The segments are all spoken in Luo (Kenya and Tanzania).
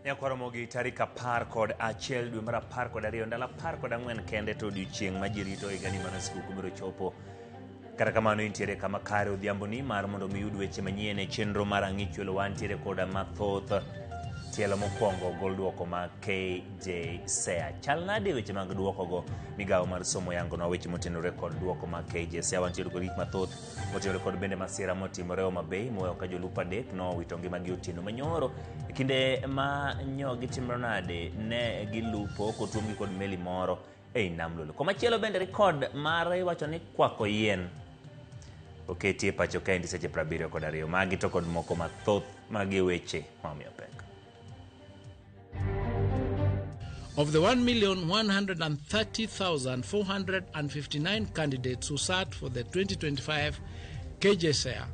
Nyakwaramogi tarik 11 dwe mar 12 ndalo 14 kende to odiochieng' ma ji rito higani mano sikuku biro chopo. Kata kamano intiere kama kare odhiamboni mar mondo mi yud weche manyien e chenro mar Ang'ich Welo. Wantiere koda mathoth. Tielo mokwongo gol duoko ma KJSEA. Chal nade weche mag duokogo? Migawo mar somo yangonwa weche motenore kod duoko mag KJSEA. Wantiere kod gik mathoth motenore kod bende masira motimore Homa Bay moweyo ka jolupo adek nowito ngimagi otieno manyoro. E kinde ma nyo gitimore nade ne gilupo kotuomgi kod meli moro ei nam Lolwe. Komachielo bende rekod mar iwacho ni kwako yien oketi e pacho kaendi seche 72. Magi to kod moko mathoth magi weche ma omiyo pek. Of the 1,130,459 candidates who sat for the 2025 KJSEA,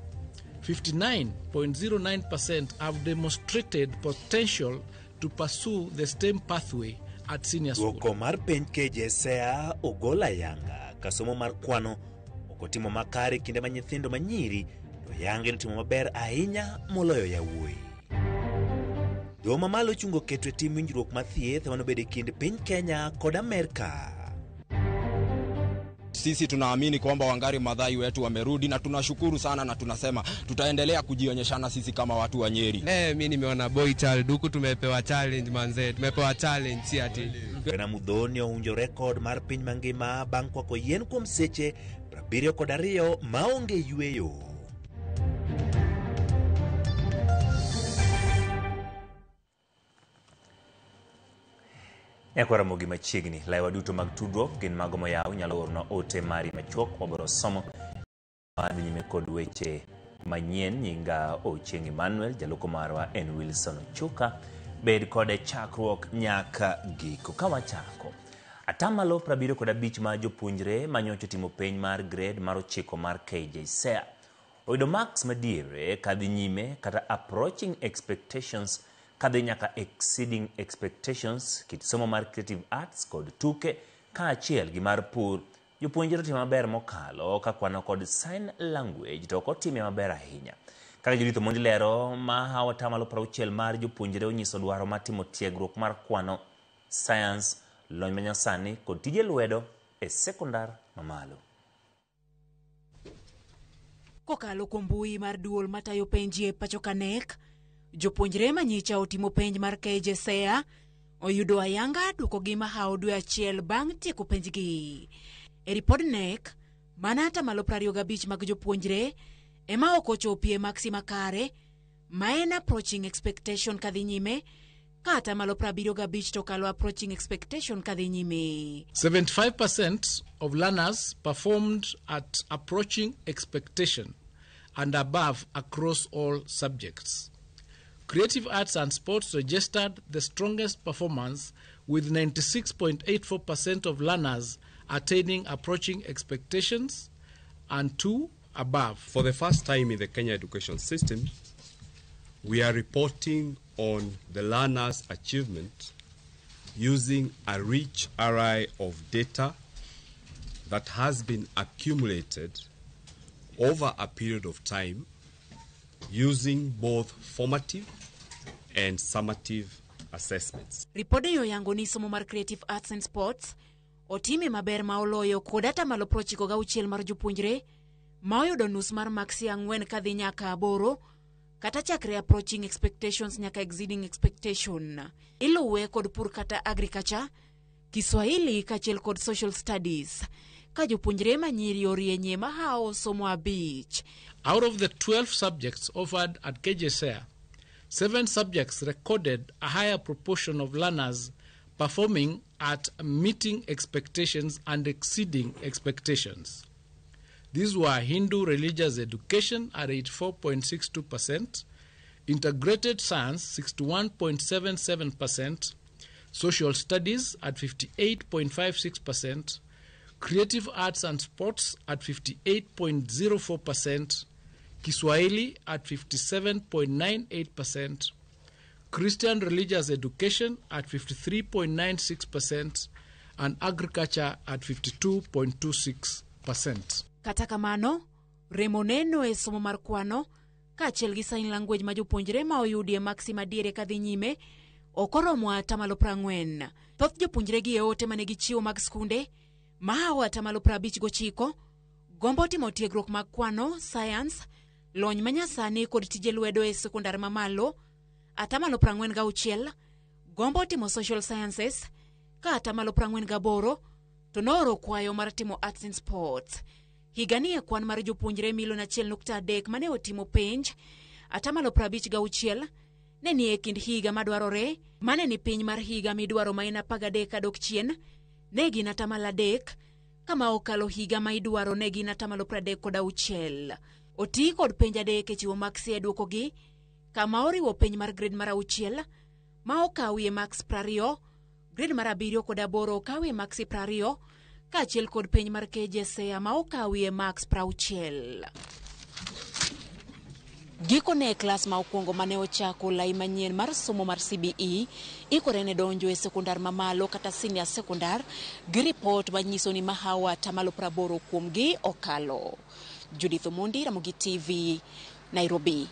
59.09% have demonstrated potential to pursue the STEM pathway at senior school. Duoko mar penj KJSEA ogol ayanga ka somo mar kwano ok otimo makare kinde ma nyithindo manyiri to yange notimo maber ahinya moloyo yawuoyi. Doho mamalo ochungo keto e tim winjruok mar thieth manobedo e kind piny Kenya kod Amerka. Sisi tunaamini kwamba Wangari Maathai wetu wamerudi na tunashukuru sana na tunasema tutaendelea kujionyeshana sisi kama watu wa Nyeri. Mi nimeona boy child huku tumepewa challenge manze, tumepewa challenge si ati. Wena Muthoni owinjo rekod mar piny mangima bang' kwako yien kuom seche 72 maonge yweyo. Nyakwaramogi machiegni, laiwa duto mag tudruok gin mago moyaw, inyalo orona ote mari machuok wabiro somo. Wadhi nyime kod weche manyien. Nyinga Ochieng' Emmanuel, jaloko marwa en Wilson Ochuka. Bed kode chakruok nyaka giko. Ka wachako, atamalo 75 ma jopuonjre manyocha otimo penj mar grade mar 9 mar KJSEA oyudo marks madiere kadhi nyime kata approaching expectations kadhi nyaka exceeding expectations kit somo mar creative arts kod tuke kaachiel gi mar pur. Jopuonjre otimo maber mokalo ka kwano kod sign language to ok otime maber ahinya. Kaka Judith Omondi lero, mahawo atamalo 60 mar jopuonjre onyiso dwaro mar timo tiegruok mar kwano, science, lony manyasani kod tije lwedo e sekondar mamalo. Kokalo kuom mbui mar duol matayo penj e pacho ka KNEC, jopuonjre manyicha otimo penj mar KJSEA oyudo ayanga duokogi mahawo dwe achiel bang' tieko penjgi. E ripod KNEC, mana atamalo 25 mag jopuonjre ema ok ochopie maksi makare, ma en approaching expectation kadhi nyime, ka atamalo 75 to kalo approaching expectation kadhi nyime. 75% of learners performed at approaching expectation and above across all subjects. Creative arts and sports registered the strongest performance with 96.84% of learners attaining approaching expectations and 2 above. For the first time in the Kenya education system, we are reporting on the learners' achievement using a rich array of data that has been accumulated over a period of time using both formative and summative assessments. Ripode oyango ni somo mar Creative Arts and Sports otime maber ma oloyo kod atamalo 96 mar jopuonjre ma oyudo nus mar maksi 4 kadhi nyaka 8 kata chakre approaching expectations nyaka exceeding expectation. Iluwe kod pur kata agriculture, Kiswahili kaachiel kod social studies. Ka jopuonjre manyiri orienye mahawo somo 5. Out of the 12 subjects offered at KJSEA, 7 subjects recorded a higher proportion of learners performing at meeting expectations and exceeding expectations. These were Hindu religious education at 84.62%, integrated science 61.77%, social studies at 58.56%, creative arts and sports at 58.04%, Kiswahili at 57.98%, Christian religious education at 53.96%, and agriculture at 52.26%. Kata kamano, remo neno e somo mar kwano kaachiel gi sign language ma jopuonjre ma oyudie maksi madiere kadhi nyime ok oromo atamalo 40. Thoth jopuonjre gi e ote mane gichiwo mag skunde mahawo atamalo 59 gombo timo tiegruok mag kwano, science, lony manyasani kod tije lwedo e sekondar mamalo. Atamalo 46 gombo timo social sciences, ka atamalo 48 to nooro kwayo mar timo arts and sports. Higani e kwan mar jopuonjre milion 1.3 mane otimo penj, atamalo 56 ne ni e kind higa madwarore mane ni piny mar higa midwaro ma en 13 kadok chien ne gin atamalo 3, kama okalo higa ma idwaro ne gin atamalo 36. Oti kod penj 3 e chiwo maksi e dwokogi, kama oriwo penj mar grade mar 6 ma okawie maks 20, grade mar 7 kod 8 okawie maksi 20, kaachiel kod penj mar KJSEA ma okawie maks 60. Gikone e klas ma okwongo mane ochako lai manyien mar somo mar CBE ikore ne donjo e sekondar mamalo kata senior sekondar gi ripot manyiso ni mahawo atamalo 80 kuomgi okalo. Judith Omondi, Ramogi TV, Nairobi.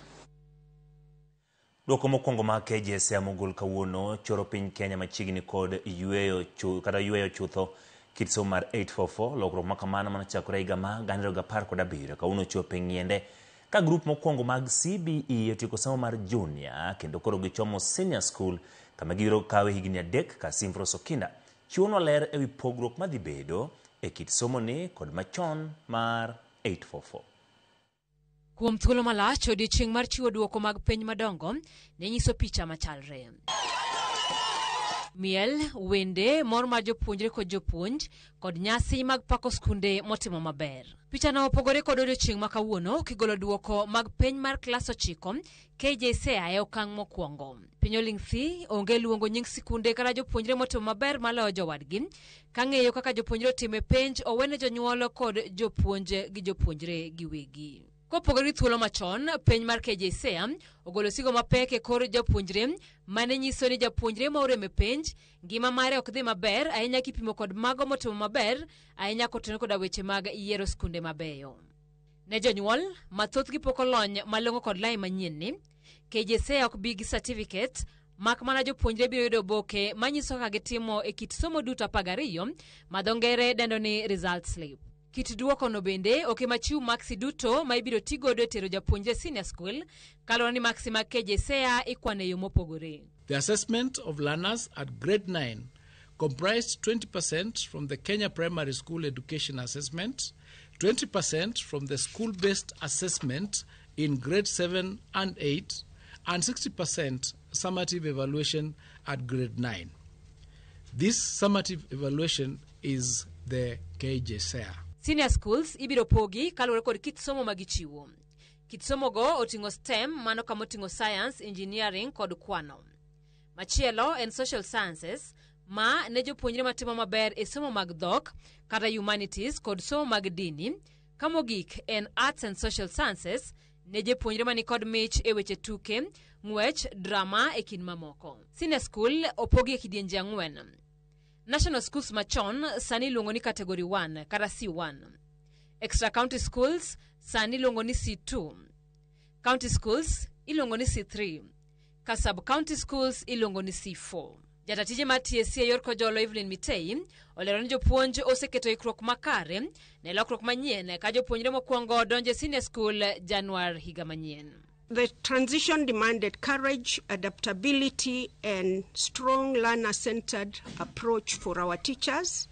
Duoko mokwongo mag KJSEA mogol kawuono choro piny Kenya machiegni kod yweyo kata yweyo chutho kit somo mar 844. Lokruok ma kamano manochakore higa ma 2017 kawuono chopo e ng'iende ka grup mokwongo mag CBE otieko somo mar junior kendo koro gichomo senior school kama gibiro kawe higni 3 ka Simfros Okinda chiwonwa ler ewi pogruok madhi bedo e kit somo ni kod machon mar 844. Kuom thuolo malach, odiechieng' mar chiwo duoko mag penj madongo ne nyiso picha machalre. Miel, wende, mor mar jopuonjre kod jopuonj, kod nyasi mag pako skunde motimo maber. Pichano opogore kod odiechieng' ma kawuono kigolo duoko mag penj mar klas 9 KJSEA e okang' mokwongo. Piny oling' thi, onge luongo nying sikunde kata jopuonjre motimo maber maloyo jowadgi. Ka ng'eyo kaka jopuonjre otimo e penj owene jonyuol kod jopuonj gi jopuonjre giwegi. Kopogore gi thuolo machon, penj mar KJSEA ogolo sigo mapek e kor japuonjre mane nyiso ni japuonjre ma orem e penj ngima mare ok dhi maber ahinya kipimo kod mago motimo maber ahinya kotenore koda weche mag yiero skunde mabeyo. Ne jonyuol ma thothgi pok olony malong'o kod lai manyien ni, KJSEA ok bi gi certificate mak mana jopuonjre biro yudo oboke manyiso kaka gitimo e kit somo duto 12 ma dho ngere dendo ni result slip. Kit duoko no bende ok ema chiw maksi duto ma ibiro ti godo e tero japuonjre senior school kaluwore ni maksi mag KJSEA ikwano e yo mopogore. The assessment of learners at grade 9 comprised 20% from the Kenya Primary School Education Assessment, 20% from the school-based assessment in grade 7 and 8, and 60% summative evaluation at grade 9. This summative evaluation is the KJSEA. Senior schools ibiro pogi kaluwore kod kit somo ma gichiwo. Kit somo go oting'o STEM, mano kama oting'o science, engineering kod kwano. Machielo en social sciences, ma ne jopuonjre matimo maber e somo mag dhok kata humanities kod somo mag dini. Ka mogik en arts and social sciences, ne jopuonjre mani kod mich e weche tuke, ng'wech, drama e kind mamoko. Senior school opogi e kidienje 4. National schools machon sani iluongo ni category 1 kata C1. Extra county schools sani iluongo ni C2. County schools iluongo ni C3. Ka sub county schools iluongo ni C4. Jatatije mar TSC e yor Kojolo Evelyn Mitei olero ni jopuonj oseketo ikruok makare ne lokruok manyien ka jopuonjre mokwongo donjo e senior school Januar higa manyien. The transition demanded courage, adaptability, and strong learner-centered approach for our teachers,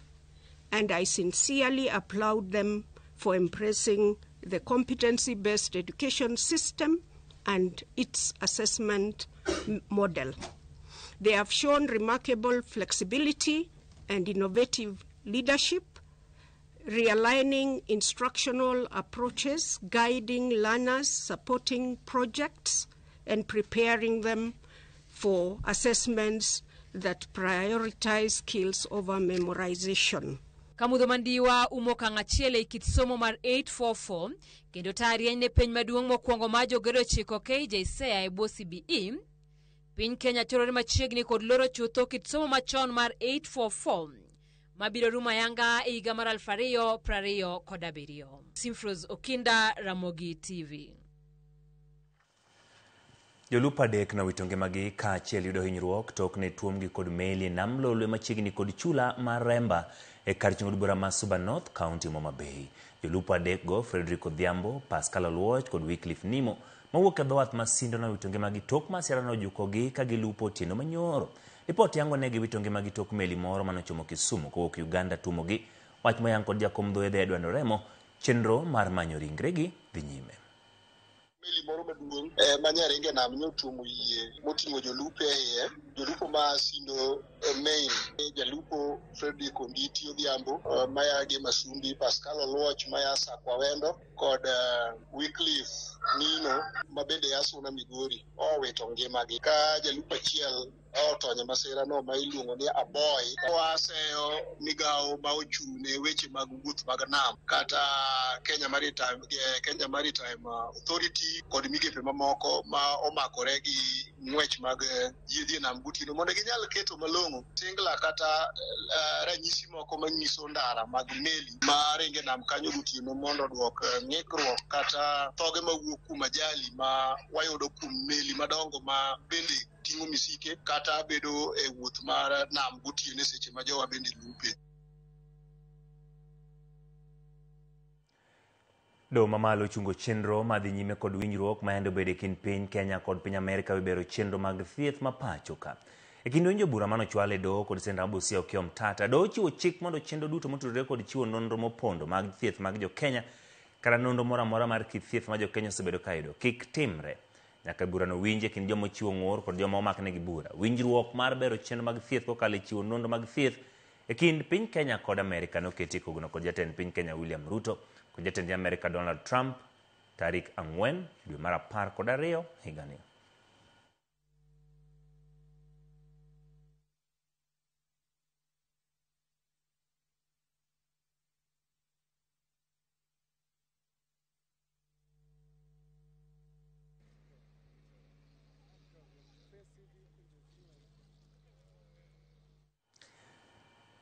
and I sincerely applaud them for embracing the competency-based education system and its assessment model. They have shown remarkable flexibility and innovative leadership, realigning instructional approaches, guiding learners, supporting projects, and preparing them for assessments that prioritize skills over memorization. Kamudho Mandiwa umo okang' achiel ei kit somo mar 844 kendo taya rieny ne penj maduong' mokwongo mar jograde 9 KJSEA e bwo CBE. Piny Kenya chorore machiegni kod loro chutho kit somo machon mar 844 mabiro rumo ayanga e higa mar 2027. Simfros Okinda, Ramogi TV. Jolupo 3 nowito ngimagi kaachiel yudo hinyruok tok ne tuomgi kod meli e nam Lolwe machiegni kod chula mar Remba e kar chung' od bura ma Suba North, County Homa Bay. Jolupo 3 go, Frederick Odhiambo, Pascal Oluoch kod Wycliffe Nimo, mawuok e dho wath ma Sindo nowito ngimagi tok masira nojukogi ka gilupo otieno manyoro. Ripot yango ne giwito ngimagi tok meli moro manochomo Kisumu kowuok Uganda tuomogi. Wach moyang kod jakom dho yedhe Edward Oremo, chenro mar manyo ringregi dhi nyime. Meli moro maduong' ma nyaringe nam nyotuomo yie moting'o jolupo e iye, jolupo ma Sindo Main, jalupo Frederick Onditi Odhiambo maya gi Masumbi, Pascal Oluoch maya Sakwa Wendo kod Wycliffe Nino ma bende ya Suna Migori owito ngimagi. Ka jalupo achiel otony e masira no ma iluongo ni Aboy, waseyo migawo ma ochung' ne weche mag wuoth mag nam kata Kenya Maritime Authority kod migepe mamoko ma omakore gi ng'wech mag yiedhi e nam gotieno mondo ginyal keto malong'o tingla kata ranyisi moko manyiso ndara mag meli ma ringe nam kanyo gotieno mondo oduok ng'ikruok kata thoge mawuok kuom ajali ma wayudo kuom meli madongo ma bende ting'o misike kata bedo e wuoth mar nam gotieno seche ma jowa bende lupe. Doho mamalo ochungo chenro madhi nyime kod winjruok ma yande obedo e kind piny Kenya kod piny Amerka ewi bero chenro mag thieth ma pacho ka. E kind winjo bura manochwal e doho kod Seneta ma Busia Okiya Omtata, doho ochiwo chik mondo chenro duto motudore kod chiwo nonro mopondo mag thieth mag jo Kenya kata nonro moro amora mar kit thieth ma jo Kenya osebedo ka yudo kik timre. Nyaka burano winji e kind joma ochiwo ng'ur kod joma omaknegi bura. Winjruok mar bero chenro mag thieth kokalo e chiwo nonro mag thieth e kind piny Kenya kod Amerka noketi kogno kod jatend piny Kenya William Ruto kod jatend Amerka Donald Trump tarik 4 dwe mar 12 higani.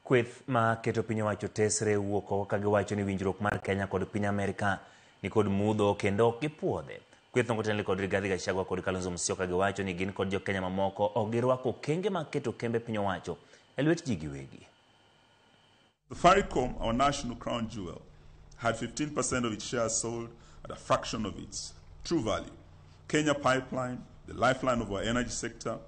Kweth ma keto piny owacho tesre wuok oko ka giwacho ni winjruok mar Kenya kod piny Amerka ni kod mudho kendo ok gipuodhe. Kweth no kotenore kod Rigathi Gachagua kod Kalonzo Musyoka giwacho ni gin kod jo Kenya mamoko ok girwako okenge mag keto kembe piny owacho e lwet ji giwegi. Safaricom, our national crown jewel, had 15% of its shares sold at a fraction of its true value. Kenya Pipeline, the lifeline of our energy sector,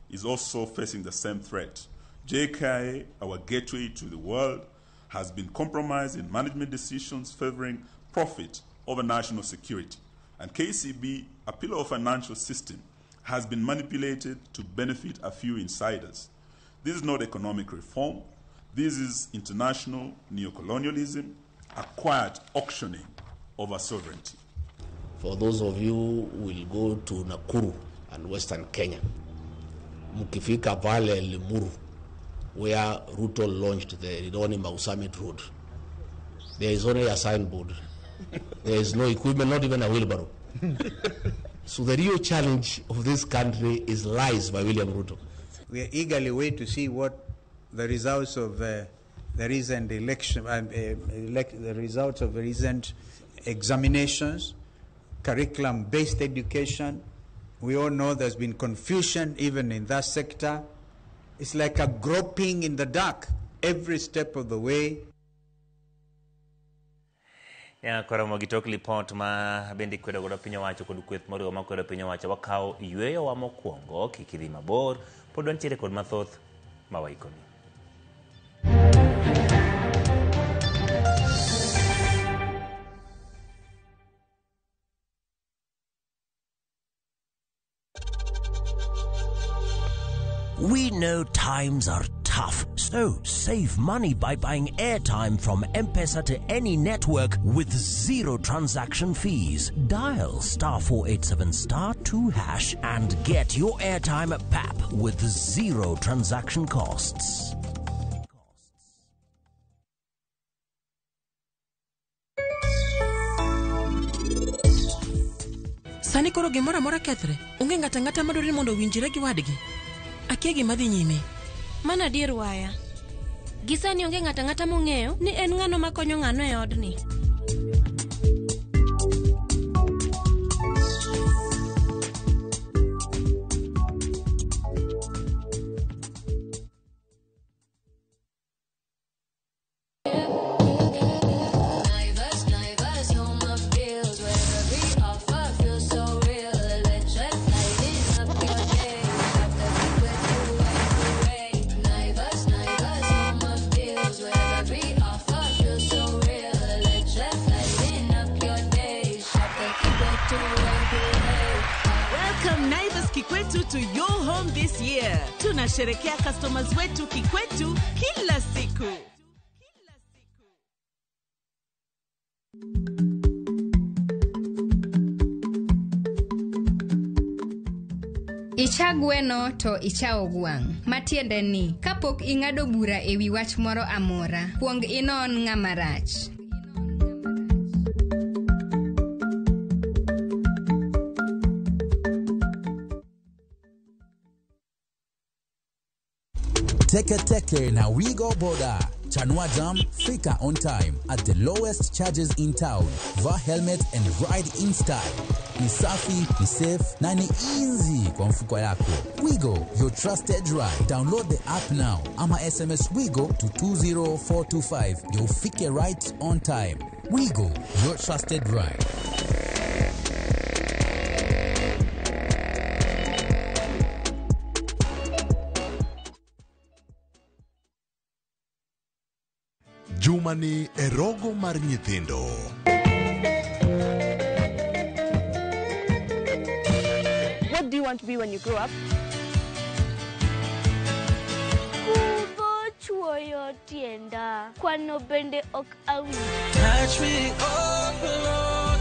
is also facing the same threat. JKIA, our gateway to the world, has been compromised in management decisions favoring profit over national security. And KCB, a pillar of financial system, has been manipulated to benefit a few insiders. This is not economic reform. This is international neocolonialism, a quiet auctioning of our sovereignty. For those of you who will go to Nakuru and Western Kenya, mukifika pale Limuru, where Ruto launched the Ridoni Mau Summit Road, there is only a signboard. There is no equipment, not even a wheelbarrow. So the real challenge of this country is lies by William Ruto. We are eagerly wait to see what the results of the recent election, the results of the recent examinations, curriculum-based education. We all know there's been confusion even in that sector. It's like a groping in the dark every step of the way. Ya koromo gi tok lipot ma bende kwedo godo piny owacho kod kweth moriwo makwedo piny owacho wakawo yweyowa mokwongo kik idhi mabor pod wantiere kod mathoth ma waikoni. We know times are tough, so save money by buying airtime from M-Pesa to any network with zero transaction fees. Dial star 487 star 2 hash and get your airtime at PAP with zero transaction costs. Sani koro gimoro amora kethre. Onge ng'ato ang'ata madwaro ni mondo owinjre gi wadgi. Akia gima dhi nyime. Mano adier waya. Gi sani onge ng'ato ang'ata mong'eyo ni en ng'ano makonyo ng'ano e odni. Naivas, Naivas, you're my bills. Where every offer feels so real. Electric lighting up your day. Got the Kikwetu way. Naivas, Naivas, you're my bills. Where every offer feels so real. Electric lighting up your day. Shop the Kikwetu way. Welcome Naivas Kikwetu to your home this year. Tunasherekea customers wetu Kikwetu kila siku. Icha gweno to ichawo gwang'. Matiende ni, kapok ing'ado bura e wi wach moro amora, kuong inon ng'ama rach. Teke Teke na Wigo Boda. Chanua Jam, fika on time at the lowest charges in town. Vaa helmet and ride in style. Ni safi, ni safe na ni easy kwa mfuko yako. Wigo, your trusted ride. Download the app now ama SMS Wigo to 20425 ndio ufike right on time. Wigo, your trusted ride. Jumani e rogo mar nyithindo. What do you want to be when you grow up? Kudho chuoyo tienda, kwano bende ok awinjo. Touch me up, Lord.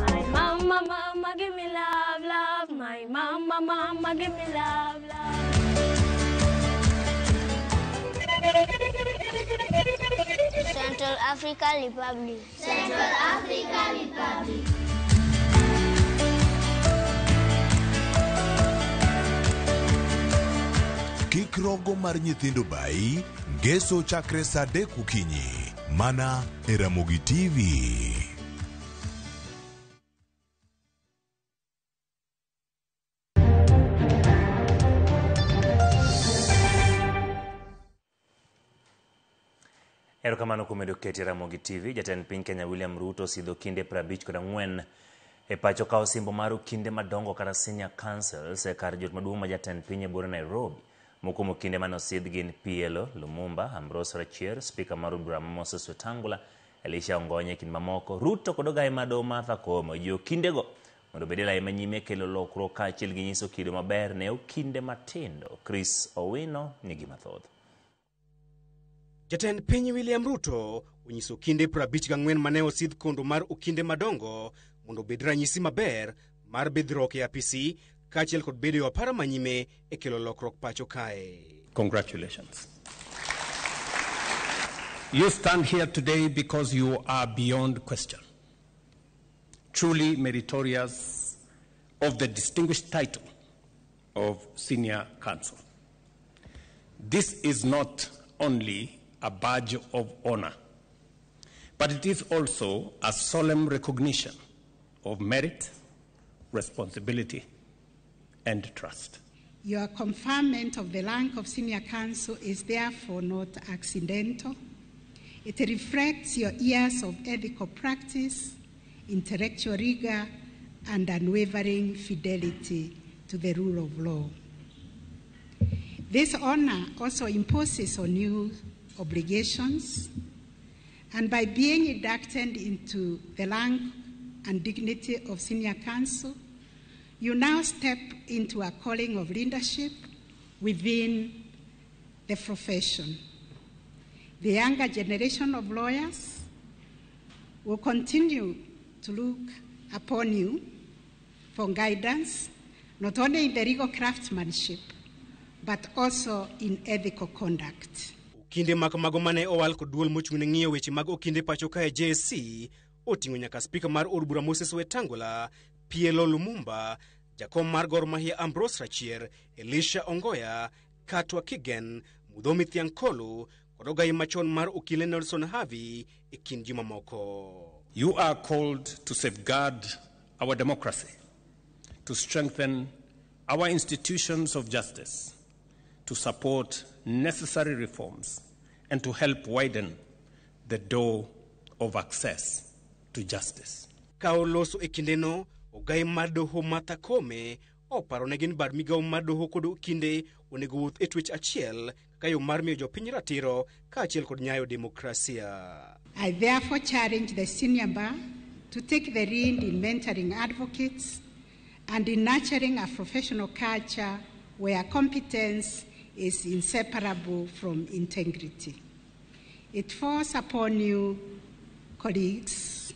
My mama, mama, give me love, love. My mama, mama, give me love, love. Central African Republic. Central African Republic. Kik rogo mar nyithindo bayi, ngeso chakre saa 3 okinyi. Mana e Ramogi TV. Erokamano kuom medo keti Ramogi TV. Jatend piny Kenya William Ruto osidho kinde 54 e pacho ka osimbo mar okinde madongo kata senior councils e kar jot maduong' ma jatend piny e bura Nairobi. Moko kuom okinde mane osidh gin PLO, Lumumba, Ambrose Rachier, Spika mar od bura Moses Wetangula, Elisha Ongonye e kind mamoko. Ruto kod ogaye ma doho Martha Koome ojiwo okindego mondo obed e lai manyime kelo lokruok kaachiel gi nyiso kido maber ne okinde matindo. Chris Owino nigi mathoth. Jatend piny William Ruto onyiso okinde 54 mane osidh kondo mar okinde madongo mondo obed ranyisi maber mar bidhruok e apisi kaachiel kod bedo e apara manyime e kelo lokruok pacho kae. Congratulations. You stand here today because you are beyond question, truly meritorious of the distinguished title of Senior Counsel. This is not only a badge of honor, but it is also a solemn recognition of merit, responsibility, and trust. Your conferment of the rank of Senior Counsel is therefore not accidental. It reflects your years of ethical practice, intellectual rigor, and unwavering fidelity to the rule of law. This honor also imposes on you obligations. And by being inducted into the rank and dignity of senior counsel, you now step into a calling of leadership within the profession. The younger generation of lawyers will continue to look upon you for guidance, not only in the legal craftsmanship, but also in ethical conduct. Okinde mag mago mane owal kod duol mochung' ne ng'iyo weche mag okinde pacho kae JSC oting'o nyaka spika mar od bura Moses Wetangula, PLO Lumumba, jakom mar Gor Mahia Ambrose Rachier, Elisha Ongoya, Katwa Kigen, Mudhomi Thiankolu kod ogai machon mar okile Nelson Havi e kind ji mamoko. You are called to safeguard our democracy, to strengthen our institutions of justice, to support necessary reforms, and to help widen the door of access to justice. Ka oloso e kindeno, ogai mar doho Martha Koome oparo ne gin bad migawo mar doho kod okinde onego wuoth e twech achiel kaka yo mar miyo jopiny ratiro kaachiel kod nyayo demokrasia. I therefore challenge the senior bar to take the lead in mentoring advocates and in nurturing a professional culture where competence is inseparable from integrity. It falls upon you, colleagues,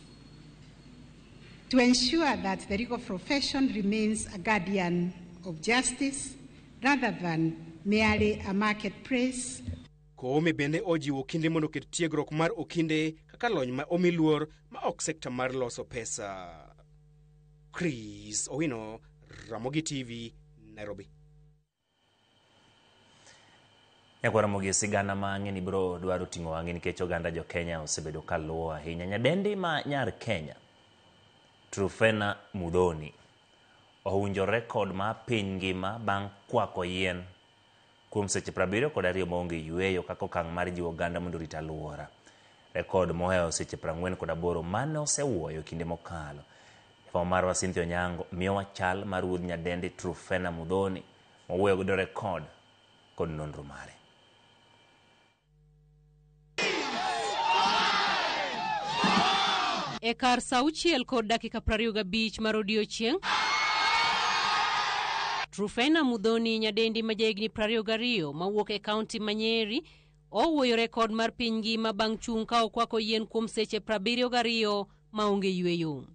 to ensure that the legal profession remains a guardian of justice rather than merely a marketplace. Koome bende ojiwo okinde mondo oket tiegruok mar okinde kaka lony ma omi luor ma ok sekta mar loso pesa. Chris Owino, Ramogi TV, Nairobi. Nyakwar Ramogi, sigana ma ang'e ni biro dwaro ting'o wang'e nikech oganda jo Kenya osebedo ka luwo ahinya. Nyadendi ma nyar Kenya, Truphena Muthoni, owinjo rekod ma piny ngima bang' kwako yien kuom seche 72 maonge yueyo kaka okang' mar jiwo oganda mondo orit alwora. Rekod mohewo seche 48 mane osewuoyo kinde mokalo. Jafwambo marwa Cynthia Onyango miyowa chal mar wuodh nyadendi Truphena Muthoni mowuoyo godo rekod kod nonro mare. E kar sa 6:25 mar odiechieng', Truphena Muthoni, nyadendi ma jahigni 22 mawuok e kaunti ma Nyeri, owuoyo rekod mar piny ngima bang' chung' ka okwako yien kuom seche 72 maonge yueyo.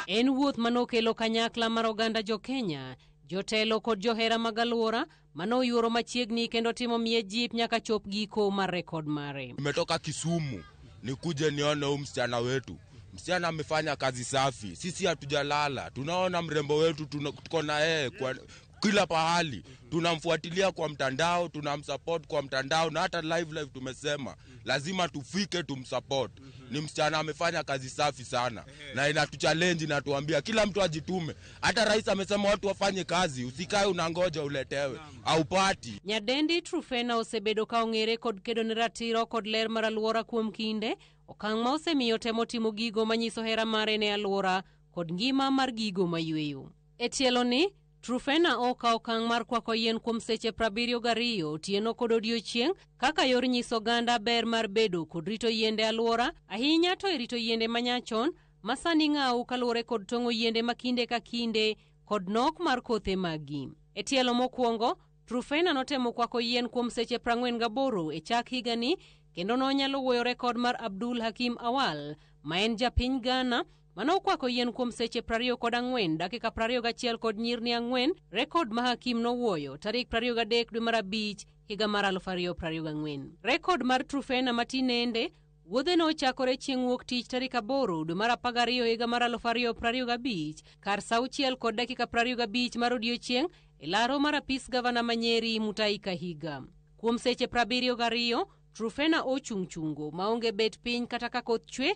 En wuoth manokelo kanyakla mar oganda jo Kenya, jotelo kod johera mag alwora manoyuoro machiegni kendo timo miye jip nyaka chop giko mar rekod mare. Nimetoka Kisumu nikuje nione huyu msichana wetu. Msichana amefanya kazi safi. Sisi hatujalala. Tunaona mrembo wetu, tuko na yeye kwa kila pahali. Tunamfuatilia kwa mtandao, tunamsupport kwa mtandao na hata live tumesema lazima tufike tumsupport. Ni msichana amefanya kazi safi sana na inatuchallenge na tuambia kila mtu ajitume. Hata rais amesema watu wafanye kazi, usikae unangoja uletewe haupati. Nyadendi Truphena osebedo ka ong'ere kod kedo ne ratiro kod ler mar alwora kuom kinde, okang' ma osemiyo temo timo gigo manyiso hera mare ne alwora kod ngima mar gigo mayweyo. E tielo ni, Truphena okawo okang' mar kwako yien kuom seche 72 otieno kod odiechieng' kaka yor nyiso oganda ber mar bedo kod rito yiende alwora, ahinya to e rito yiende manyachon ma sani ng'aw kaluwore kod tong'o yiende ma kinde ka kinde kod nok mar kothe maggi. E tielo mokwongo, Truphena notemo kwako yien kuom seche 48 e chak higani kendo nonyalo wuoyo rekod mar Abdul Hakim Awal ma en japiny Ghana manokwako yien kuom seche 24 dakika 21 kod nyirni 4, rekod ma Hakim nowuoyo tarik 23 dwe mar 5 higa mar 2024. Rekod mar Truphena matinende wuodhe nochakore chieng' wuok tich tarik 8 dwe mar 12 higa mar 2025 kar sa 6:25 mar odiechieng' e laro mar apis gavana ma Nyeri Mutahi Kahiga. Kuom seche 72, Truphena ochung' chungo maonge bet piny kata ka koth chwe,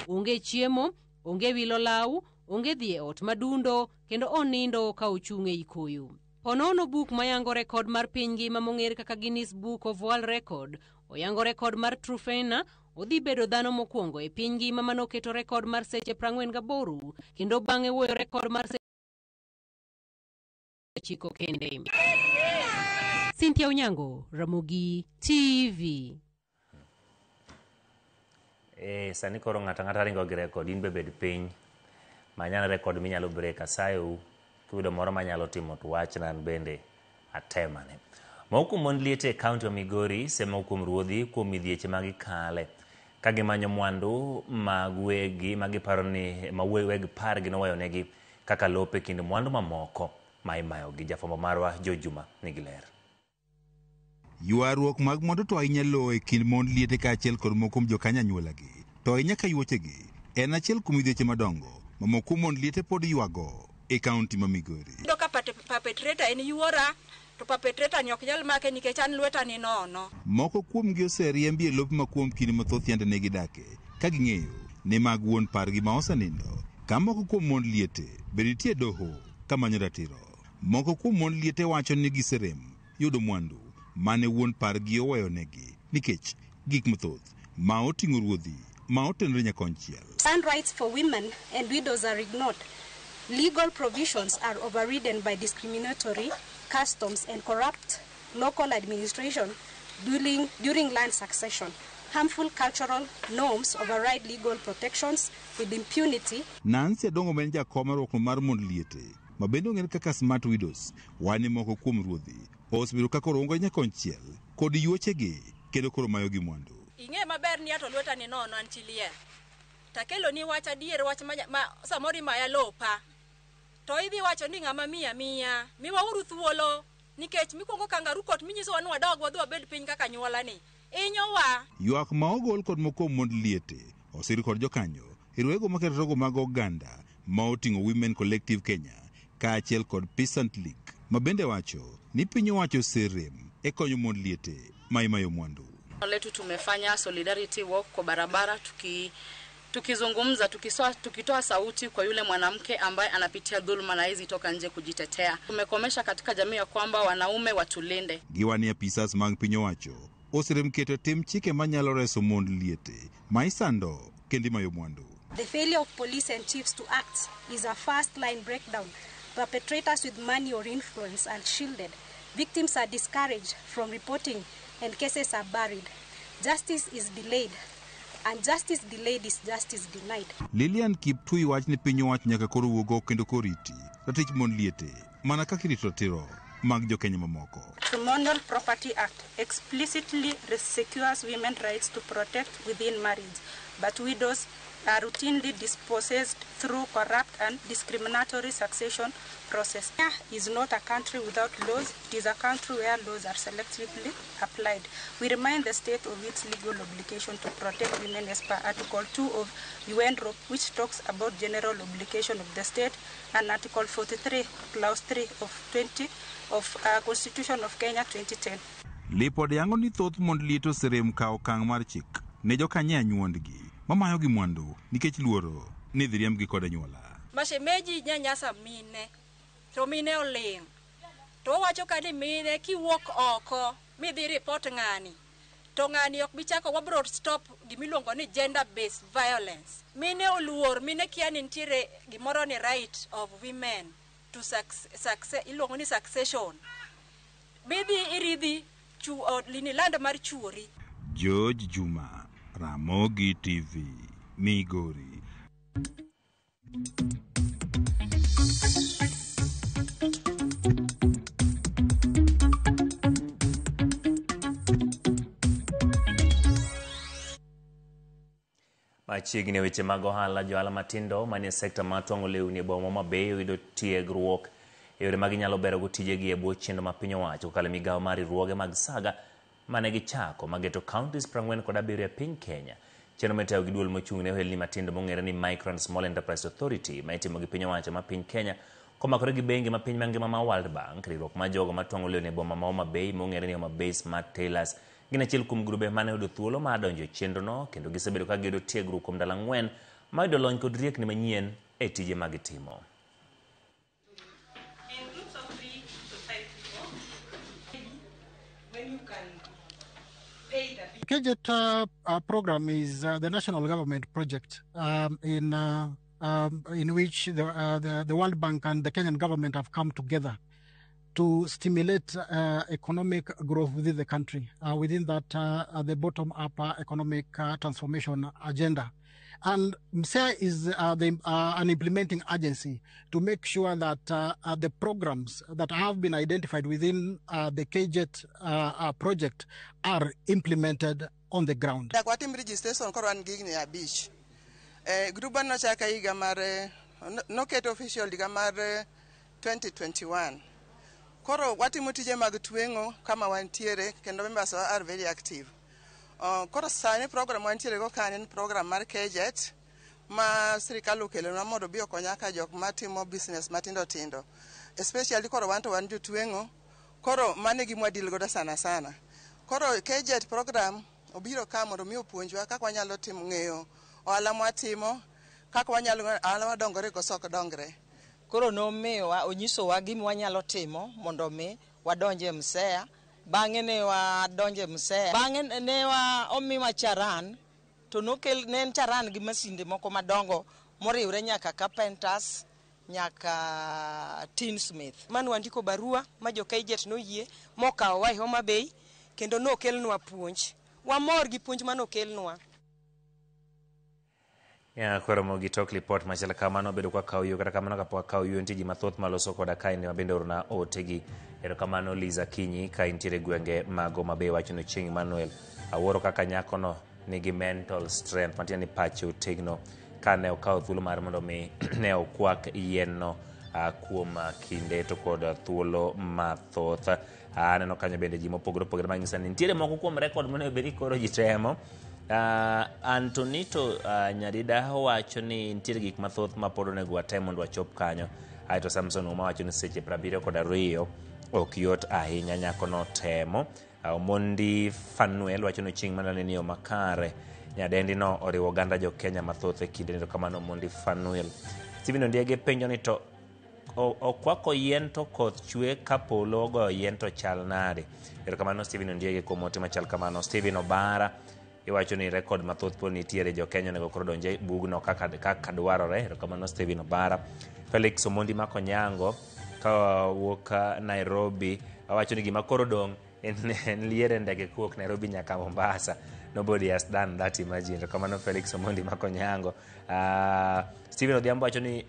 onge chiemo, onge wilo law, onge dhi e ot madundo kendo onindo ka ochung' ei koyo. Ponono buk mayango rekod mar piny ngima mong'ere kaka Guinness Book of World Record oyango rekod mar Truphena odhi bedo dhano mokwongo e piny ngima manoketo rekod mar seche 48 kendo bang'e wuoyo rekod mar seche 9 kende. Cynthia Onyango, Ramogi TV. Sani koro ng'ato ang'ata ringo gi record, in be bed piny. Manyana record minyalo break, asayou. Kiyudo moro manyalo timo to wachna an bende atemane. Moko kuom mond liete e kaunti ma Migori semo kuom ruodhi kuom midhieche ma gikale ka gimanyo mwandu mag wegi ma giparo ni ma weg pargi noweyonegi kaka lope kind mwandu mamoko ma imayogi. Jafwambo marwa Joe Juma nigi ler. Ywaruok mag mwandu to ahinya lowo e kind mond liete kaachiel kod moko kuom jokanyo anyuolagi, to ahinya ka yuochegi, en achiel kuom midhieche madongo ma moko kuom mond liete pod ywago e kaunti ma Migori. Iyudo ka perpetrator en yuora, to perpetrator ni ok nyal make nikech an lweta ni nono. Moko kuomgi oseriembi e lope ma kuom kinde mathoth yande ne gidake, ka ging'eyo ni mag wuon pargi ma osenindo, ka moko kuom mond liete bende nitie e doho kamanyo ratiro. Moko kuom mond liete wacho ni giserem yudo mwandu mane wuon pargi oweyonegi nikech gik mathoth ma oting'o ruodhi ma otenore nyakonchiel. Land rights for women and widows are ignored. Legal provisions are overridden by discriminatory customs and corrupt local administration during land succession. Harmful cultural norms override legal protections with impunity. Nancy Adongo ma en jakom mar riwruok mar mond liete ma bende ong'ere kaka Smart Widows wane moko kuom ruodhi osebedo ka koro ongo nyakonchiel kod yuochegi kendo koro mayogi mwandu. Ing'e maber ni ato lweta ni nono an chi liel. Takelo ni wach adier, wach ma samoro imaya lopa. To idhi wacho ni ng'ama miya miya, miwauru thuolo nikech mikuongo kangaroo court minyisowa ni wadog wadhi wabed piny kaka anyuola ni. Inyowa. Ywak ma ogol kod moko kuom mond liete osir kod jokanyo e riwruoge maketo rogo mag oganda ma oting'o Women Collective Kenya kaachiel kod Peasant League ma bende wacho ni piny owacho oserem e konyo mond liete ma imayo mwandu. Letu tumefanya solidarity walk kwa barabara tukizungumza, tukitoa sauti kwa yule mwanamke ambaye anapitia dhuluma na hawezi toka nje kujitetea. Tumekomesha katika jamii ya kwamba wanaume watulinde. Giwani apisas mag piny owacho oserem keto tim chike manyalo reso mond liete ma isando kendo imayo mwandu. The failure of police and chiefs to act is a first line breakdown. Perpetrators with money or influence are shielded. Victims are discouraged from reporting and cases are buried. Justice is delayed, and justice delayed is justice denied. Lilian Kiptui wach ni piny owacho nyaka koro wuog oko kendo koriti ratich mond liete mana kaka irito ratiro mag jokenya mamoko. Matrimonial Property Act explicitly secures women's rights to protect within marriage, but widows are routinely dispossessed through corrupt and discriminatory succession process. Kenya is not a country without laws. It is a country where laws are selectively applied. We remind the state of its legal obligation to protect women as per Article 2 of UNROP, which talks about general obligation of the state, and Article 43, Clause 3 of 20 of Constitution of Kenya 2010. Lipod yango ni thoth mond liete oserem kawo okang' mar chik ne jokanyo e anyuondgi mamayogi mwandu nikech luoro ni idhi riembgi kod anyuola. Mashemeji nyanyasa mine, to mine oling'. To owacho ka ni mine kiwuok oko midhi report ng'ani, to ng'ani ok bi chako, wabro stop gimiluongo ni gender based violence. Mine oluor, mine kia ni nitiere gimoro ni right of women to success, iluongo ni succession. Bidhi iridhi lini land mar chuori. George Juma, Ramogi TV, Migori. Machiegni weche mag ohala, johala matindo manie sekta mar twang'o lewni e boma ma Homa Bay oyudo tiegruok e yore ma ginyalo berogo tijegi e bwo chenro ma piny owacho kokalo e migawo mar riwruoge mag saga mane gichako mageto counties 47 e piny Kenya. Chenro mitayo gi duol mochung' ne ohelni matindo mong'ere ni Micro and Small Enterprise Authority ma itimo gi piny owacho ma piny Kenya komakore gi bengi ma piny mangima ma World Bank, riwruok mar jogo matwang'o lewni e boma ma Homa Bay mong'ere ni Homa Bay Smart Tailors gin achiel kuom grube mane oyudo thuolo mar donjo e chenrono kendo gisebedo ka giyudo tiegruok kuom ndalo 4 mar yudo lony kod riekni manyien e tije ma gitimo. KJET program is the national government project in which the World Bank and the Kenyan government have come together to stimulate economic growth within the country, within that the bottom-up economic transformation agenda. And MSEA is an implementing agency to make sure that the programs that have been identified within the KGET project are implemented on the ground. Nyaka watim registration koro wan gi higni 5. Gruba nochak higa mar noket official higa mar 2021. Koro watimo tije mag tweng'o kama wantiere kendo members wa are very active. Koro sani program wantiere go kanyo en program mar KGET ma sirikal okelonwa mondo obi okonya ka jok matimo business matindo tindo. Especially koro wan to wan jotweng'o, koro mano e gima wadeal godo sana sana. Koro KGET program obiro ka mondo mi opuonjwa kaka wanyalo timo ng'eyo ohala mwatimo, kaka wanyalo ohala wadongore koso ok dongre. Koro nomiyowa onyisowa gima wanyalo timo mondo mi wadonj e MSEA. Bang'e ne wadonjo e MSEA. Bang'e ne omiwa charan, to nokel ne en charan gi masinde moko madongo moriwre nyaka carpenters, nyaka tinsmith. Mane wandiko barua ma jo KGET noyie mokawowa e Homa Bay kendo nokelnwa puonj. Wamor gi puonj manokelnwa. Ya, koro mogi tok lipot machal kamano bedo kwa kawo yo kata kamano kapok akawo yo nitie ji mathoth maloso koda kaendi ma bende orona otegi. Erokamano Liza Kinyi ka intiere gwenge mag Homa Bay wacho ni Chieng' Emmanuel awuoro kaka nyakono nigi mental strength matiende ni pache otegno kane okawo thuolo mar mondo mi ne okwak yien no kuom kinde to kod thuolo mathoth. Aneno kanyo bende ji mopogore opogore manyisa ni nitiere moko kuom rekod monego bed ni koro ji temo. Antonito Nyadida wacho ni nitiere gik mathoth ma pod onego watem mondo wachop kanyo. Aeto Samson Uma wacho ni seche 72 ok yot ahinya nyakono temo. Omondi Fanuel wacho ni chieng' mana ni yo makare. Nyadendi no oriwo oganda jo Kenya mathoth e kinde ni kamano Omondi Fanuel. Stephen Ondiege penjo ni to okwako yien to koth chwe ka polo ogoyo yien to chal nade? Erokamano Stephen Ondiege kuom ote machal kamano. Stephen Obara iwacho ni rekod mathoth pod nitiere jo Kenya onego koro donje bugno kaka dwarore. Erokamano Stephen Obara. Felix Omondi Makonyango kawuok Nairobi awacho ni gima koro dong' en liere ndege kowuok Nairobi nyaka Mombasa. Nobody has done that, imagine. Erokamano Felix Omondi Makonyango. Stephen Odhiambo wacho ni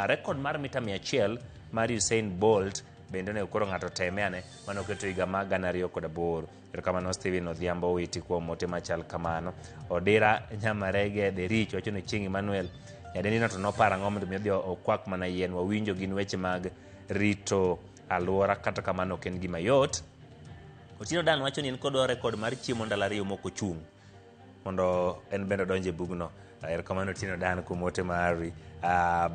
rekod mar mita 100 mar Usain Bolt bende onego koro ng'ato teme ane mane oketo higa mar 2008. Erokamano Stephen Odhiambo Owiti kuom ote machal kamano. Odira Nyamarege The Rich wacho ni Chieng' Emmanuel nyadendi no to noparo ang'o mondo mi odhi okwak mana yien. Wawinjo gin weche mag rito alwora kata kamano ok en gima yot. Otieno Dan wacho ni en kod rekod mar chiemo ndalo 2 mok ochung' mondo en bende odonj e bugno. Erokamano Otieno Dan kuom ote mari.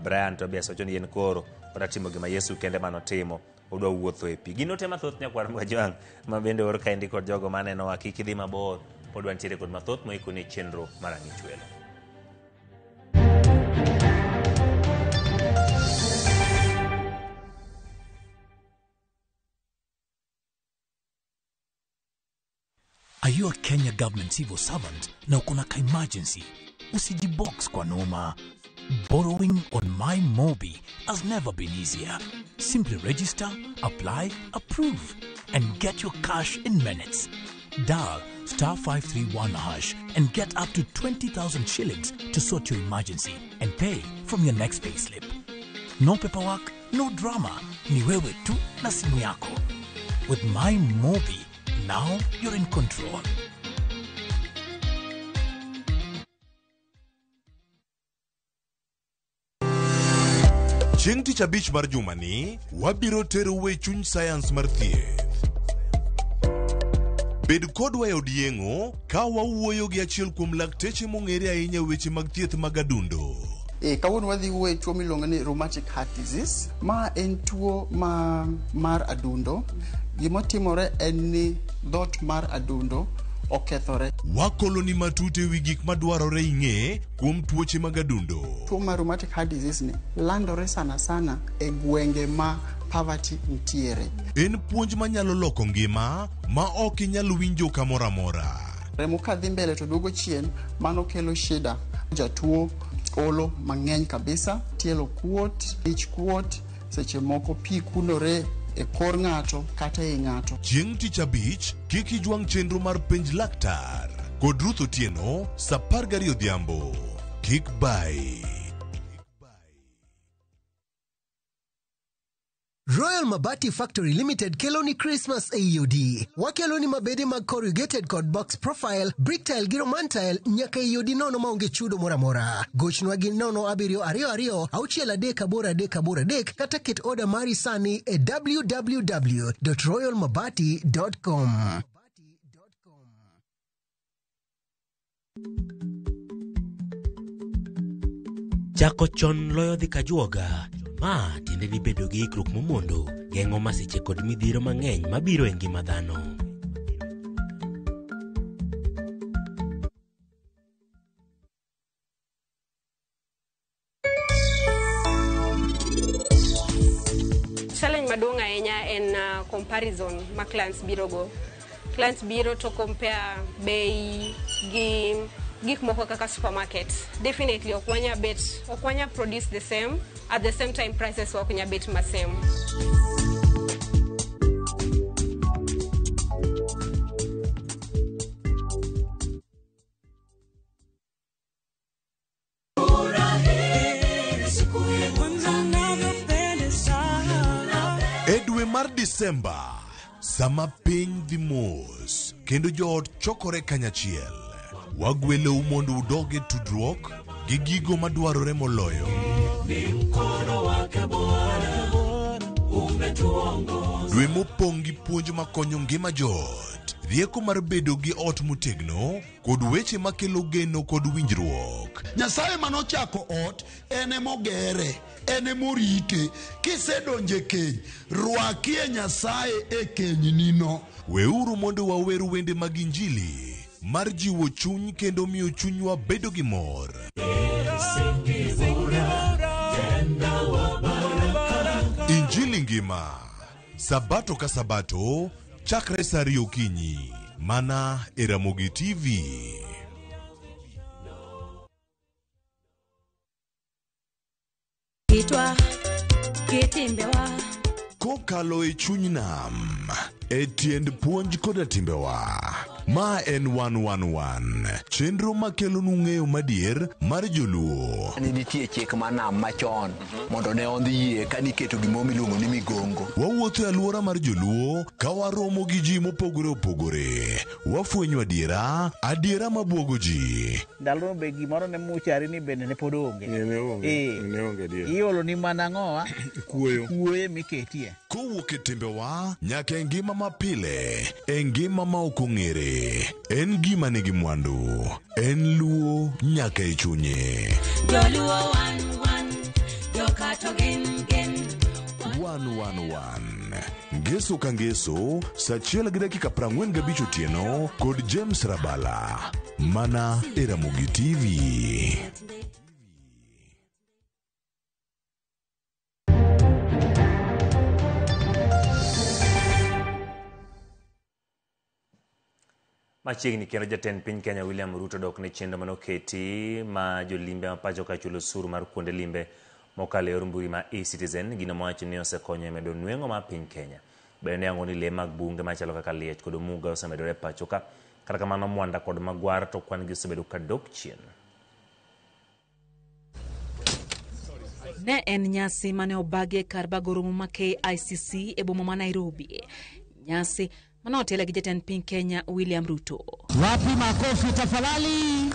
Brian Tobias wacho ni en koro odwa timo gima Yesu kende manotimo, odwa wuotho e pi. Gin ote mathoth nyakwar Mwajwang' ma bende or kaendi kod jogo manenowa. Kik idhi mabor, pod wantiere kod mathoth moikoni e chenro mar Ang'ich Welo. Are you a Kenya government civil servant na uko na ka emergency? Usijibox kwa noma. Borrowing on MyMobi has never been easier. Simply register, apply, approve, and get your cash in minutes. Dial *531# and get up to 20,000 shillings to sort your emergency and pay from your next payslip. No paperwork, no drama. Ni wewe tu na simu yako. With MyMobi, now you're in control. Chieng' tich abich mar jumani, wabiro terou e chuny sayans mar thieth. Bed kodwa e od yeng'o ka wawuoyo gi achiel kuom lakteche mong'ere ahinya e weche mag thieth mag adundo. Kawuono wadhi wuoyo e tuo miluongo ni rheumatic heart disease. Ma en tuo ma mar adundo. Gimotimore en ni dhoot mar adundo okethore. Wakoloni matut ewi gik madwarore ing'e kuom tuoche mag adundo. Tuo mar rheumatic heart disease ni landore sana sana e gwenge ma poverty nitiere. En puonj manyalo loko ngima ma ok inyal winjo kamoro amora. Remo kadhi mbele to duogo chien, mano kelo shida. Jatuo olo mang'eny kabisa, tielo kuot, ich kuot, seche moko pi kunore e kor ng'ato kata ei ng'ato. Chieng' tich abich, kik ijwang' chenro mar penj laktar kod Ruth Otieno sa 12 odhiambo. Kik bai. Royal Mabati Factory Limited kelo ni Christmas e odi. Wakelo ni mabede mag corrugated kod box profile, brick tile gi roman tile nyaka e odi nono maonge chudo moro amora. Gochnwa gi 0722 638 83 kata ket oda mari sani e www.royalmabati.com. Chako chon loyo dhi kajuoga. Ma tiende ni bedo gi ikruok momondo geng'o masiche kod midhiero mang'eny mabiro e ngima dhano. Challenge maduong' ahinya en comparison ma clients biro go. Clients biro to compare bei gi gik moko kaka supermarket. Definitely ok wanya bet, ok wanya produce the same at the same time prices ok nya bet ma same. E dwe mar Disemba, sama piny dhi mos kendo joot chokore kanyachiel, wagwelou mondo udog e tudruok gi gigo madwarore moloyo. Dwe mopong' gi puonj makonyo ngima joot, rieko mar bedo gi ot motegno, kod weche makelo geno kod winjruok. Nyasaye manochako ot en emogere, en emorite. Kisedonjo e keny, rwakie Nyasaye e kenynino. Weuru mondo wawer wende mag Injili mar jiwo chuny kendo miyo chunywa bedo gi mor. Injili ngima sabato ka sabato chakre sa ariyo okinyi mana e Ramogi TV. Kitwa kitimbewa Kokalo e chuny nam e tiend puonj koda timbewa. Ma en 111 chenro makelonu ng'eyo madier mar joluo. Ne nitie chik mar nam machon mondo ne ondhi yie ka niketo gimoro miluongo ni migongo. Wawuotho e alwora mar joluo ka waromo gi ji mopogore opogore. Wafwenyo adiera, adiera mabuogo ji. Ndalono be gimoro ne muchari ni bende ne pod onge. Ne onge, ne onge adier. Iolo ni mana ang'owa? Kuoyo. Kuoyo miketie. Kowuok e timbewa nyaka e ngima mapile, e ngima ma ok ong'ere. En gima nigi mwandu. En luo nyaka e chunye. Joluo wan wan joka to gin gin 111 Ngeso ka ngeso saa 1:45 otieno kod James Rabala mana e Ramogi TV. Machiegni kendo jatend piny Kenya William Ruto dok ne chenro manoketi ma jolimbe ma pacho ka chulo osuru mar kuonde limbe mokalo e yor mbui ma eCitizen, gino mowacho ni osekonyo e medo nweng'o mar piny Kenya. Bende ne yango ni lee mag bunge machalo kaka liech kod omuga osemedore e pacho ka. Kata kamano mwanda kod magwar to kwan gi osebedo ka dok chien. Ne en nyasi mane obagi e kar bago romo ma KICC e boma ma Nairobi. Nyasi mane otele gi jatend piny Kenya William Ruto. Wapi makofi tafadhali?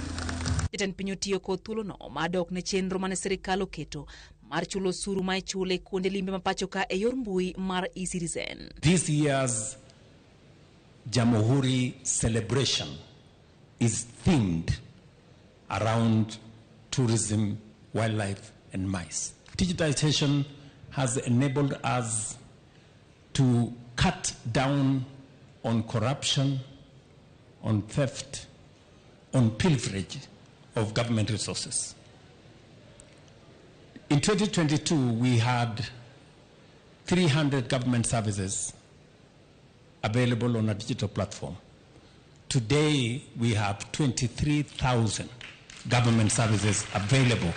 Jatend piny otiyo kod thuolono mar dok ne chenro mane sirikal oketo mar chulo osuru ma ichulo e kuonde limbe ma pacho ka e yor mbui mar eCitizen. This year's Jamhuri celebration is themed around tourism, wildlife, and mice. Digitization has enabled us to cut down on corruption, on theft, on pilferage of government resources. In 2022, we had 300 government services available on a digital platform. Today, we have 23,000 government services available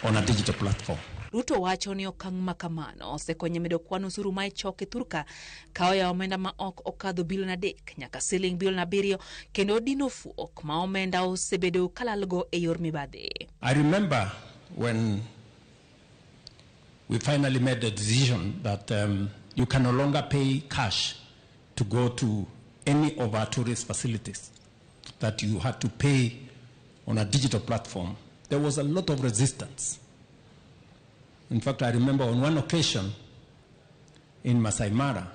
on a digital platform. Ruto wacho ni okang' ma kamano osekonyo medo kwan osuru ma ichoko e thurka ka oyawo omenda ma ok okadho bilion 3 nyaka siling bilion 7 kendo dino fuok ma omenda osebedo kalalgo e yor mibadhi. I remember when we finally made the decision that you can no longer pay cash to go to any of our tourist facilities, that you had to pay on a digital platform. There was a lot of resistance. In fact, I remember on one occasion in Masai Mara,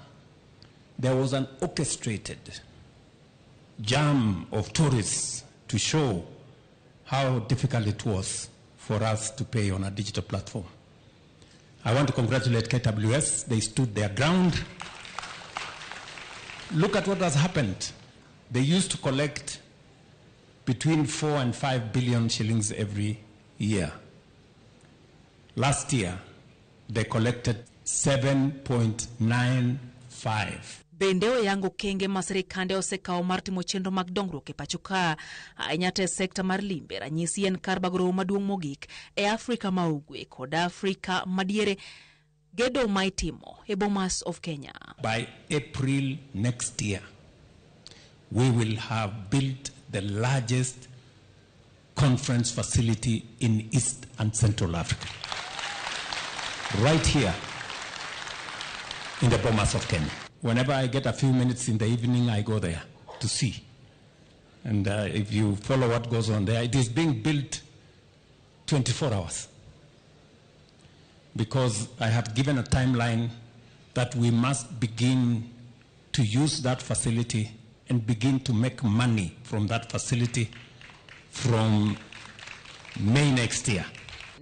there was an orchestrated jam of tourists to show how difficult it was for us to pay on a digital platform. I want to congratulate KWS. They stood their ground. Look at what has happened. They used to collect between 4 and 5 billion shillings every year. Last year, they collected 7.95. Bende oyango okenge ma sirikande osekawo mar timo chenro mag dongruok e pacho ka, ahinya to e sekta mar limbe. Ranyisi en kar bago romo maduong' mogik e Afrika ma Ugwe kod Afrika madiere, gedo ma itimo e Bomas of Kenya. By April next year, we will have built the largest conference facility in East and Central Africa, right here in the Bomas of Kenya. Whenever I get a few minutes in the evening, I go there to see. And if you follow what goes on there, it is being built 24 hours. Because I have given a timeline that we must begin to use that facility and begin to make money from that facility from May next year.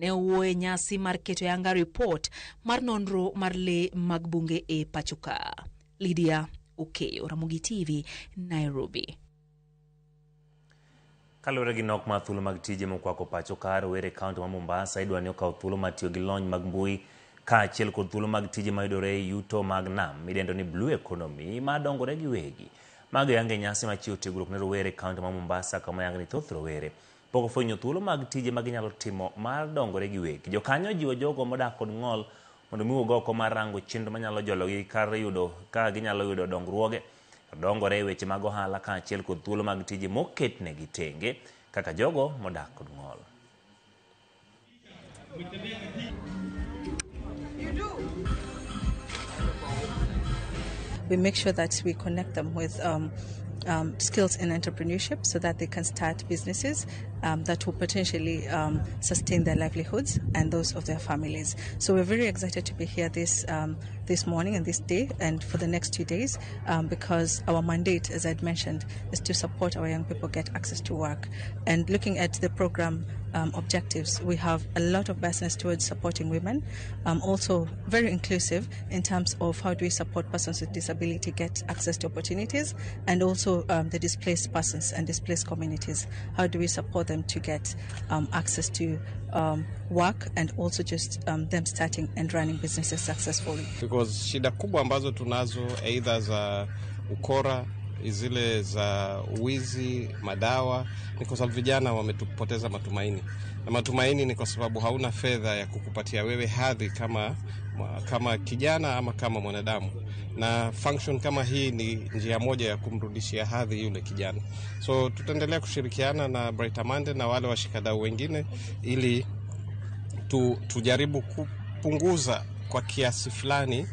Ne owuoyo e nyasi mar keto yanga report mar nonro mar lee mag bunge e pacho ka. Lydia Okeyo, Ramogi TV, Nairobi. Kaluwore gi nok mar thuolo mag tije mokwako pacho ka, rowere e kaunti ma Mombasa idwa ni okaw thuolo mar tiyo gi lony mag mbui kaachiel kod thuolo mag tije mayudore e yuto mag nam midendo ni Blue Economy ma dongore giwegi. Mago yange nyasi mar chiwo tiegruok ne rowere e kaunti ma Mombasa kama oyang ni thoth rowere pok ofwenyo thuolo mag tije ma ginyalo timo mar dongore giwegi. Jokanyo jiwo jogo modak kod ng'ol mondo mi wuog oko mar rango chenro manyalo jologi kar yudo ka ginyalo yudo dongruoge dongore e weche mag ohala kaachiel kod thuolo mag tije moketnegi tenge kaka jogo modak kod ng'ol. We make sure that we connect them with skills in entrepreneurship so that they can start businesses that will potentially sustain their livelihoods and those of their families. So we're very excited to be here this morning and this day and for the next 2 days because our mandate, as I'd mentioned, is to support our young people get access to work. And looking at the program objectives, we have a lot of business towards supporting women, also very inclusive in terms of how do we support persons with disability get access to opportunities, and also the displaced persons and displaced communities. How do we support them to get access to work and also just them starting and running businesses successfully. Because shida kubwa ambazo tunazo either za ukora, zile za wizi, madawa, ni kwa sababu vijana wametupoteza matumaini. Na matumaini ni kwa sababu hauna fedha ya kukupatia wewe hadhi kama kijana ama kama mwanadamu. Na function kama hii ni njia moja ya kumrudishia hadhi yule kijana. So tutaendelea kushirikiana na Brighter Monday na wale washikadau wengine ili tujaribu kupunguza kwa kiasi fulani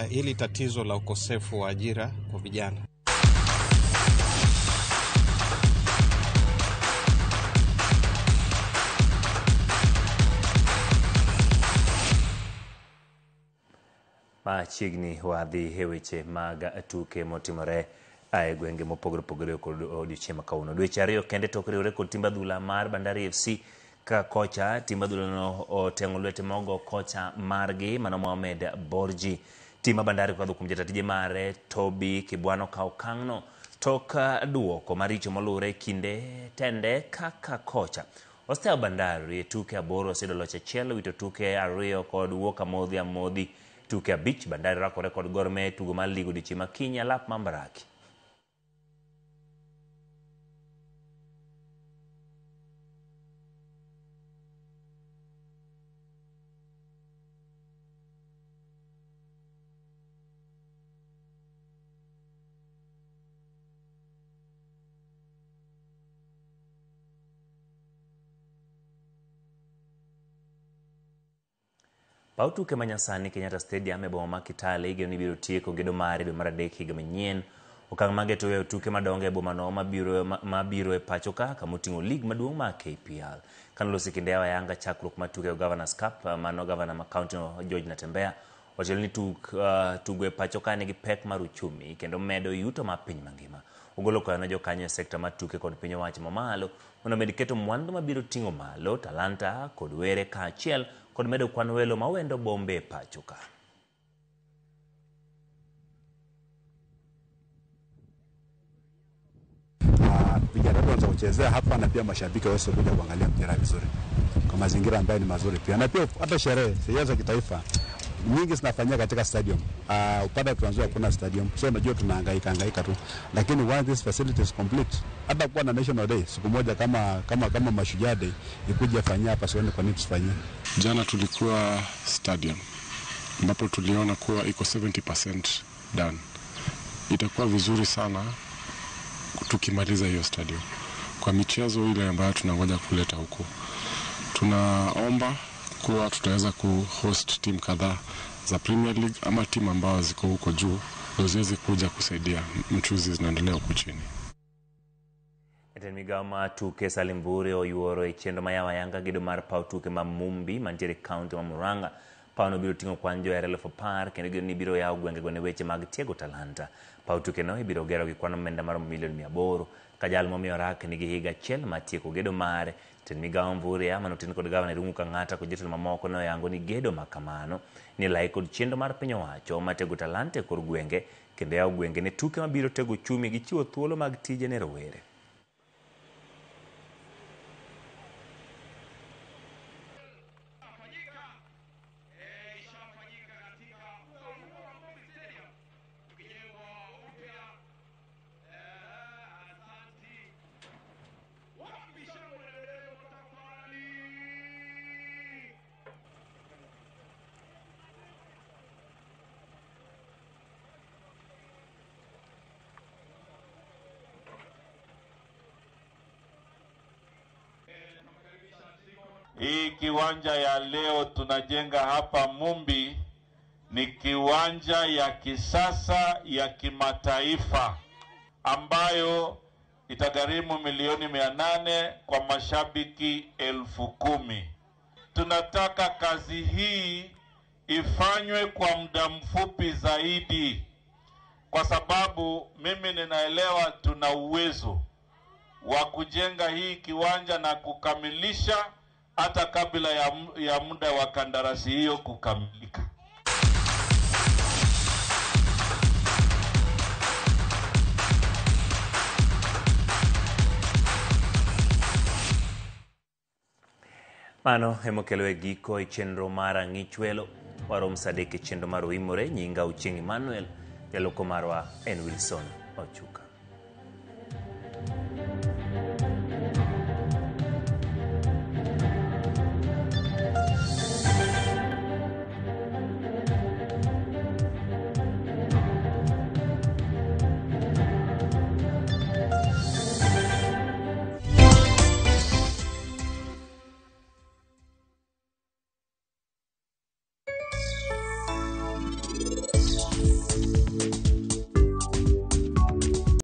hili tatizo la ukosefu wa ajira kwa vijana. Machiegni wadhi e weche mag tuke motimore e gwenge mopogore opogore kod odiochieng' ma kawuono. Dweche ariyo kende tok riwre kod timb adhula mar Bandari FC ka kocha timb adhulano oteng'o lwete mogo kocha margi mano Mohamed Borji. Tim mar Bandari kokadho kuom jata tije mare Toby Kibwano okawo okang'no tok duoko maricho moluwore kinde tende kaka kocha. Osetewo Bandari e tuke 8 oseyudo loch 1, wito tuke 2 kod wuok amodhi amodhi tuke 5. Bandari rakore kod Gor Mahia e tugo mar lig odiochieng' ma kiny alap ma Mbaraki. Paw tuke ma nyasani Kenyatta Stadium e boma ma Kitale igeno ni ibiro tieko gedo mare dwe mar adek higa manyien. Okang' mageto weyo tuke madongo e bomano mabiro e pacho ka kamoting'o lig maduong' mar KPL. Kanolosi kinde yawo ayanga chakruok mar tuke Governors Cup, mano gavana ma kaunti no George Natembeya owacho ni tugo e pacho ka nigi pek mar uchumi kendo medo yuto mar piny mangima. Ogolo kwayo ne jokanyo e sekta mar tuke kod piny owacho mamalo mondo omed keto mwandu mabiro ting'o malo talanta kod were kaachiel kod medo kwan welo mawendo bombe e pacho ka. Vijana wetu wanaweza kuchezea hapa na pia mashabiki waweze kuja kuangalia mpira vizuri kwa mazingira ambayo ni mazuri pia, na pia hata sherehe za kitaifa nyingi zinafanyika katika stadium. Upande wa Trans Nzoia hakuna stadium, so unajua tunahangaika hangaika tu, lakini once this facility is complete, hata kuwa na National Day siku moja kama Mashujaa Day ikuje fanyia hapa, sioni kwa nini tusifanyie. Jana tulikuwa stadium ambapo tuliona kuwa iko 70% done. Itakuwa vizuri sana tukimaliza hiyo stadium kwa michezo ile ambayo tunangoja kuleta huku. Tunaomba kuwa tutaweza kuhost timu kadhaa za Premier League ama timu ambazo ziko huko juu ziweze kuja kusaidia mchuzi zinaendelea huku chini. Jatend migao mar tuke Salim Mvurya oyuoro e chenro ma yawo ayanga gedo mar paw tuke ma Mumbi mantiere e kaunti ma Murang'a. Pawno biro ting'o kwan johera 10,000 kendo geno ni biro yawo gwengego ne weche mag tiego talanta. Paw tukeno ibiro gero gi kwan omenda maromo milion 800 ka jal momiyo rak nigi higa achiel mar tieko gedo mare. Jatend migao Mvurya manoten kod gavana Irungu Kang'ata kod jotelo mamoko ne oyango ni gedo ma kamano ni lai kod chenro mar piny owacho mar tego talanta e kor gwenge kendo yawo gwenge ne tuke mabiro tego uchumi gi chiwo thuolo mag tije ne rowere. Hii kiwanja ya leo tunajenga hapa Mumbi ni kiwanja ya kisasa ya kimataifa ambayo itagharimu milioni 800 kwa mashabiki 10,000. Tunataka kazi hii ifanywe kwa muda mfupi zaidi, kwa sababu mimi ninaelewa tuna uwezo wa kujenga hii kiwanja na kukamilisha hata kabla ya muda wa kandarasi hiyo kukamilika. Mano emokelo e giko e chenro mar Ang'ich Welo. Warom saa 3 e chenro mar Oimore. Nyinga Ochieng' Emmanuel, jaloko marwa en Wilson Ochuka.